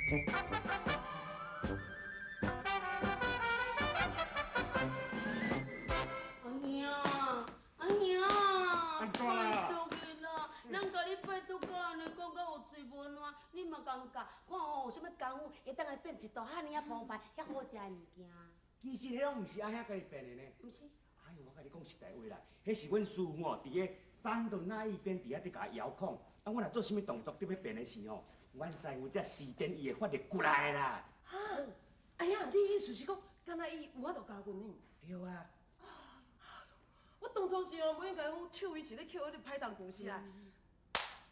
阿兄，阿兄，按怎啦？拜託你啦，咱共你拜託到按呢，講到有喙無爛，你嘛共教，看吼有啥物功夫會當來變一道遐爾仔澎湃、遐好食的物件。其實彼攏毋是阿兄家己變的呢。毋是。哎呦，我共你講實在話啦，彼是阮師傅哦，佇个山的那一邊，佇遐佇共遙控。啊，我若做啥物動作，佇欲變的時吼，阮師傅才施展伊的法力過來啦。哈，哎呀，你意思是講，敢若伊有法度教阮呢？對啊。我當初時哦，無應該講笑伊是咧抾彼個歹動舊事啊。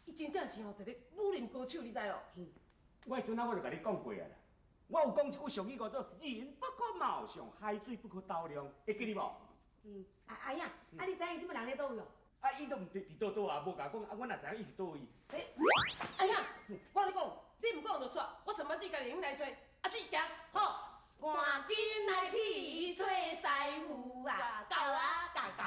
伊真正是吼一個武林高手，你知無？我彼陣啊，我就共你講過啊啦。我有講一句俗語叫做“人不可貌相，海水不可斗量”，會記得無？嗯，阿阿兄，啊你知影這擺人咧佗位無？啊，伊都毋佇佗佗啊，無共我講，啊，我哪知影伊佇佗位？欸，阿兄，我共你講，你毋講就煞，我陳阿姊家己用來揣，阿姊行，好，趕緊來去揣師傅啊，到啊，教教。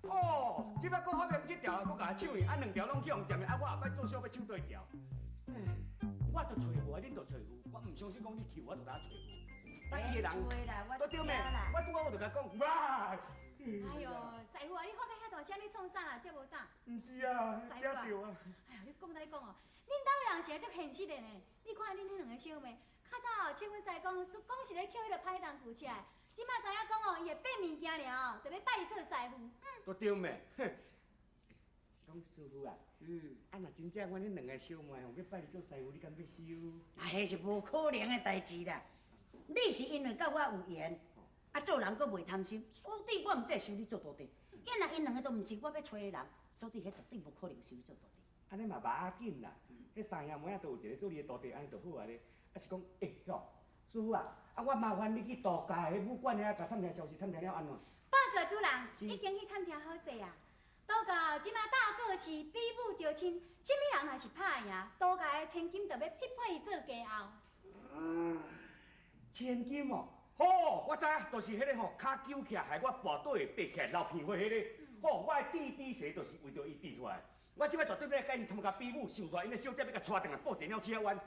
哦，這擺閣發明這條啊，閣共我搶去，啊兩條攏去予占的，啊我後擺做痟欲搶佗一條？我都揣無啊，恁都揣有，我毋相信講你去，我就來揣有。啊，伊的人，都對咩？我拄仔我就共講，哇！哎呦，師傅啊，你發甲遐大聲，你創啥啦？這無膽？毋是啊，驚著啊！哎呦，你講啥你講哦？恁兜的人是會足現實的呢。你看恁彼兩個小妹，較早哦，笑阮師公，講是咧抾彼个歹動舊車的，這擺知影講哦，伊會變物件爾後，就欲拜伊做師傅。嗯。都對咩？哼，是講師傅啊。啊，若真正阮彼兩个小妹吼，欲拜你做師傅，你敢欲收？啊，彼是無可能的代誌啦。你是因為佮我有緣，啊，做人閣袂貪心，所以我毋才會收你做徒弟。因若𪜶兩个都毋是我欲揣的人，所以彼絕對無可能收你做徒弟。按呢嘛無要緊啦，彼三兄妹仔都有一个做你的徒弟，按呢就好啊咧。啊是講，欸，吼，師傅啊，啊我麻煩你去杜家的彼武館遐，共探聽消息，探聽了按怎？報告主人，已經去探聽好勢啊。杜家這馬大過是比武招親，啥物人若是拍贏，杜家的千金就欲匹配伊做繼後。千金哦，好，我知影，就是彼个吼，跤揪起來害我跋倒會爬起來流鼻血彼个，吼，我的弟弟婿就是為著伊弟出來。我這擺絕對欲來佮𪜶參加比武，想煞𪜶的小姐欲共帶轉來報一個鳥鼠仔灣。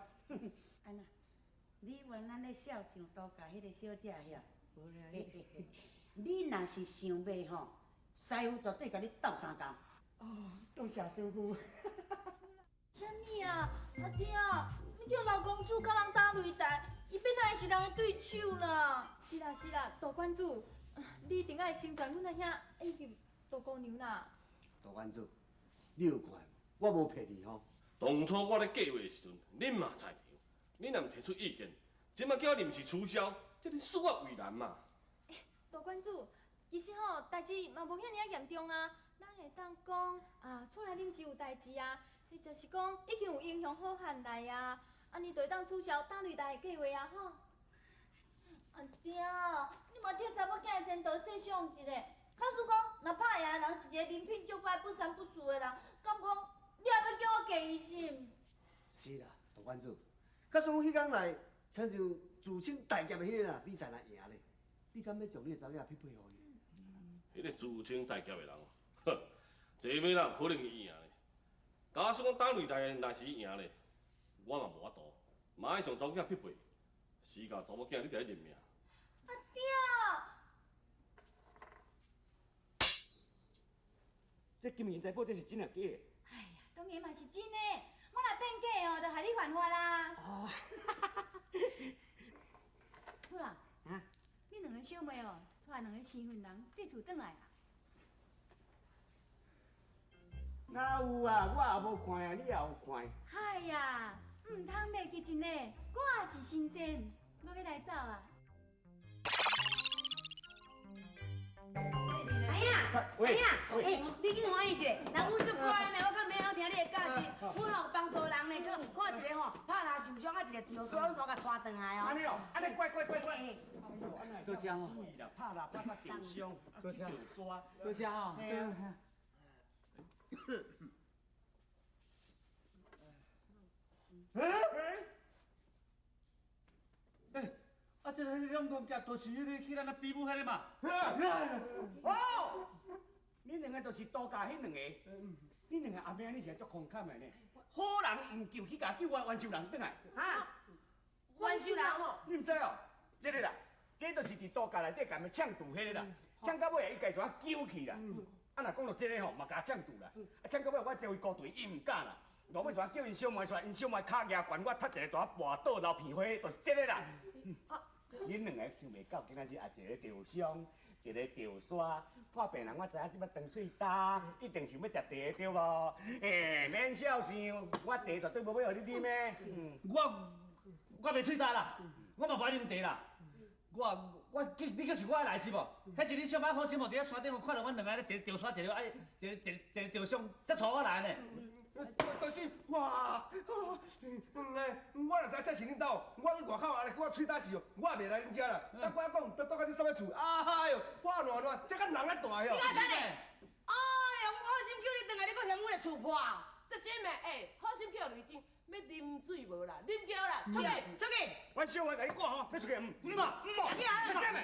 按怎？你原來咧笑想杜家彼個小姐遐？你若是想袂吼，師傅絕對共你鬥相共。哦，多謝師傅。啥物啊？阿爹，你叫老公主佮人打擂台，伊變哪會是人的對手啦？是啦是啦，杜館主，你一定愛成全阮阿兄以及杜姑娘啦。杜館主，你有看無？我無騙你吼。當初我咧計劃的時陣，恁嘛在場，恁也毋提出意見，這馬叫我臨時取消，這恁使我為難嘛？欸，杜館主，其實吼，代誌嘛無遐爾仔嚴重啊，咱會當講啊，厝內臨時有代誌啊，或者是講已經有英雄好漢來啊，按呢就會當取消打擂台的計劃啊吼。阿爹，你嘛替查某囝的前途設想一下，假使講若拍贏的人是一個人品足歹、不三不四的人，敢講你也欲叫我嫁伊是？是啦，杜館主，假使講彼工來，親像自稱大俠的彼个人比賽若贏咧，你敢欲將你的查某囝匹配予伊？彼個自稱大俠的人，哼，這尾哪有可能伊贏咧？假使講打擂台若是伊贏咧，我嘛無法度，嘛愛將查某囝匹配，死甲查某囝，你著愛認命。阿爹，這金銀財寶這是真抑假的？哎呀，當然嘛是真的，我若變假的哦，就害你犯法啦。哦，主人，啊，你兩个小妹哦，帶兩个生份人佇厝轉來啊？哪有啊？我也無看啊，你也有看？哎呀，毋通袂記真的，我也是神仙，我欲來走啊！阿兄，阿兄，欸，你去歡喜一下，人阮足乖呢，我較免曉聽你的教示，阮有幫助人呢，去看一个吼，拍籃受傷，啊一个著沙，阮都共帶轉來哦。按呢哦，按呢乖乖乖乖。多謝哦。注意啦，拍籃拍甲著傷，多謝。著沙，多謝哦。欸？欸，啊，這个兩公只都是彼个去咱那比武彼个嘛？哦，恁兩个就是杜家彼兩个，恁兩个阿妹，你是足空坎的呢。好人毋救，去共救我冤仇人转来。哈？冤仇人吼？你毋知哦？这个啦，这就是伫度假内底共伊呛住彼个啦，呛到尾啊，伊家怎救去啦？啊，若讲到这个吼，嘛共呛住啦。啊，呛到尾我这位孤队，伊毋敢啦。落尾怎叫𪜶小妹出来，𪜶小妹跤举悬，我踢一个大跋倒流鼻血，就是这个啦。恁两个想袂到，今仔日也一个受伤，一个受沙，破病人我知影这摆长喙焦，一定想欲食茶对无？欸，免痟想，我茶绝对无欲予你啉的。我袂喙焦啦，我嘛无爱啉茶啦。我我你叫是我爱来是无？彼是恁小妹好心无，伫遐山顶看著阮两个咧，一个受沙，一个爱，一个一个一个受伤，才带我来呢。就是哇，我若知这是恁兜，我去外口按呢叫我喙焦死哦，我也袂来恁遮啦。等我讲，都倒到这啥物厝？哎哟，破烂烂，这较人较大哟。你讲啥呢？哎哟，我好心叫你转来，你阁嫌阮的厝破。这啥物？欸，好心叫雷精，欲啉水无啦？啉叫啦，出去，出去。阮小妹共你挂吼，欲出去毋？毋嘛，毋嘛，欲啥物？